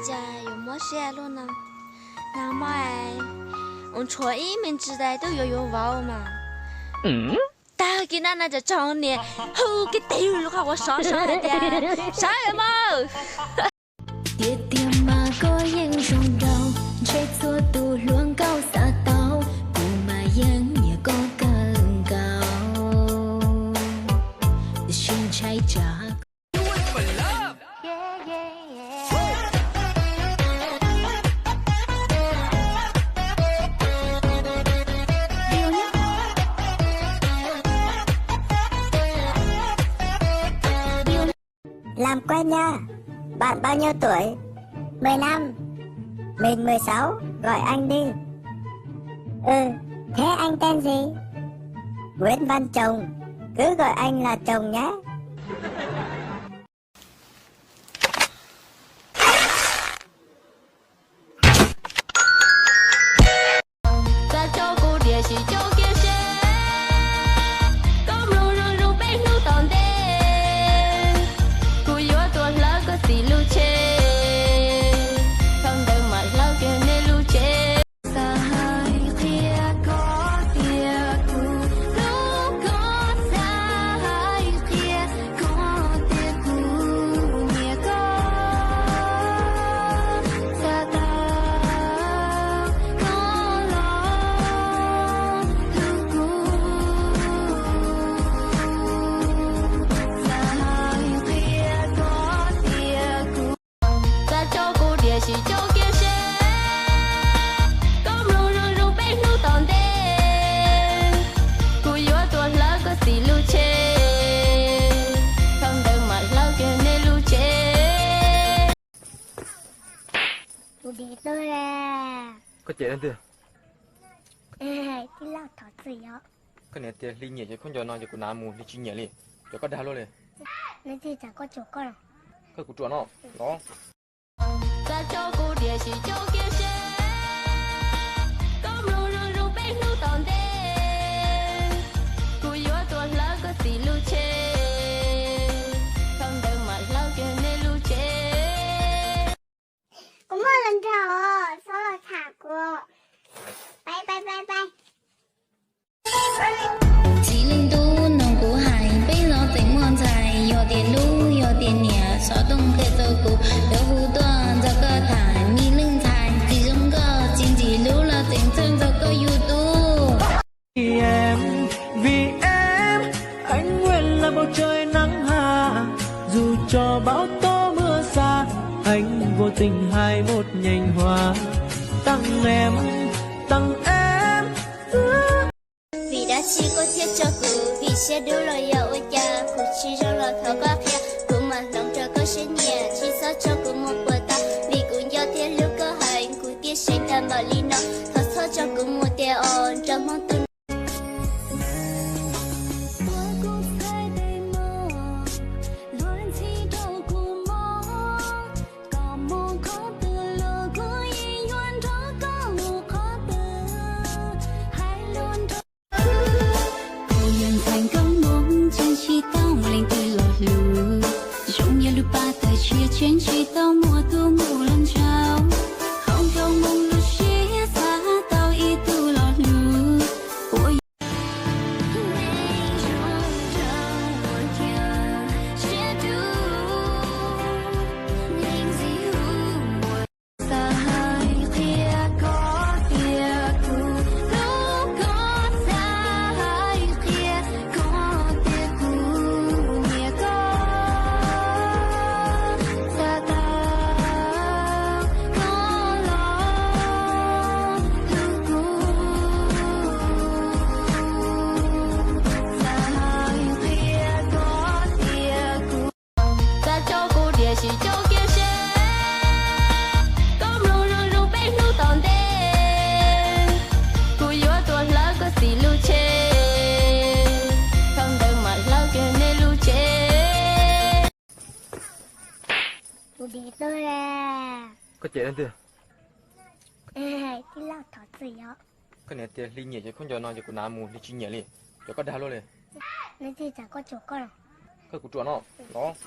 Cas yuav mob siab luaj no. Nag hmo es ua tshuav ib me ntsis tas twb yuav yuav vauv mas. Tag kis na no cov tsov niag hu kiag tes lub qhov quav sov sov hais tias, sawv mas. Tiag tiag mas koj yeej zoo nraug, ntshe txhua tus hluas nkauj xav tau, kuv mas yeej nyiam koj kawg nkaus, tab sis ntshai tsam. Làm quen nha. Bạn bao nhiêu tuổi? Mười lăm. Mình mười sáu, gọi anh đi. Ừ, thế anh tên gì? Nguyễn Văn Chồng, cứ gọi anh là Chồng nhé. Xa tso kuv diam sim coj kiag seb, koj mloog zoo zoo peb hnub tom ntej, kuv yuav tuaj hlawv koj txiv lub tsheb, thaum ntawd mam hlawv kiag nej lub tsheb. Xav hais qhia koj tias kuv hlub koj, xav hais qhia koj tias kuv nyiam koj, xav tau koj los hlub kuv. Xav hais qhia koj tias kuv Xa tso kuv diam sim coj kiag seb, koj mloog zoo zoo peb hnub tom ntej, kuv yuav tuaj hlawv koj txiv lub tsheb, thaum ntawd mam hlawv kiag nej lub tsheb. Kuv dev tuag lawm. Koj cem leej twg? Tij laug thov txim os. Koj niam tias Hli nyiam cov khaub ncaws no ces kuv hnav mus, Hli tsis nyiam li, cov koj dag luaj li. Leej twg tias koj ruam koj los? Koj kuv ruam no los. Xa tso kuv diam sim coj kiag seb, koj mloog zoo zoo peb hnub tom ntej, kuv yuav tuaj hlawv koj txiv lub tsheb, thaum ntawd mam hlawv kiag nej lub tsheb. Kuv muaj hluas nraug, txhob los tham kuv. Pais pais pais pais. Txiv leej tub nug kuv hais, peb los tseem muaj ntxhais, yog tias hlub yog tias nyiam, xov tooj qhia rau kuv, yuav hu tuaj nrog koj tham. Me leej ntxhais tsis zoo nkauj, tsis ntxim hlub los tseem txhawj nrog koj yug tub. Em, vì em, anh nguyện là bầu trời nắng hạ, dù cho bão tố mưa xa, anh vô tình hái một nhành hoa tặng em, tặng em. Vim dab tsi koj thiaj tso kuv, vim siab dub los yog ua cas, kuv tsis zoo los thov koj qhia, kuv mam hloov rau koj siab nyiam, tsis txhob tso kuv mus puas tas, vim kuv nco thiab hlub koj heev, kuv thiaj seev tag npaum li no, thov txhob tso kuv mus tiag os, nrog Hmoob tus. Ua kuv txhais tes mos, luag ntxhi rau kuv mob, kom mus qhov twg los kuv yeej yuav nrog koj mus qhov twg, hais lus nrog. Kuv yog ntxhais nkauj Hmoob, tseem tsis tau leej twg los hlub, zoo yog lub paj tawg tshiab, tseem tsis tau muaj tus mus los ntshaw, hauv nkauj Hmoob lub siab xav tau ib tug los hlub. Ua Xa tso kuv diam sim coj kiag seb, koj mloog zoo zoo peb hnub tom ntej, kuv yuav tuaj hlawv koj txiv lub tsheb, thaum ntawd mam hlawv kiag nej lub tsheb. Kuv dev tuag lawm. Koj cem leej twg? Tij laug thov txim os. Koj niam tias Hli nyiam cov khaub ncaws no ces kuv hnav mus, Hli tsis nyiam li, cov koj dag luaj li. Leej twg tias koj ruam koj los? Koj kuv ruam no los.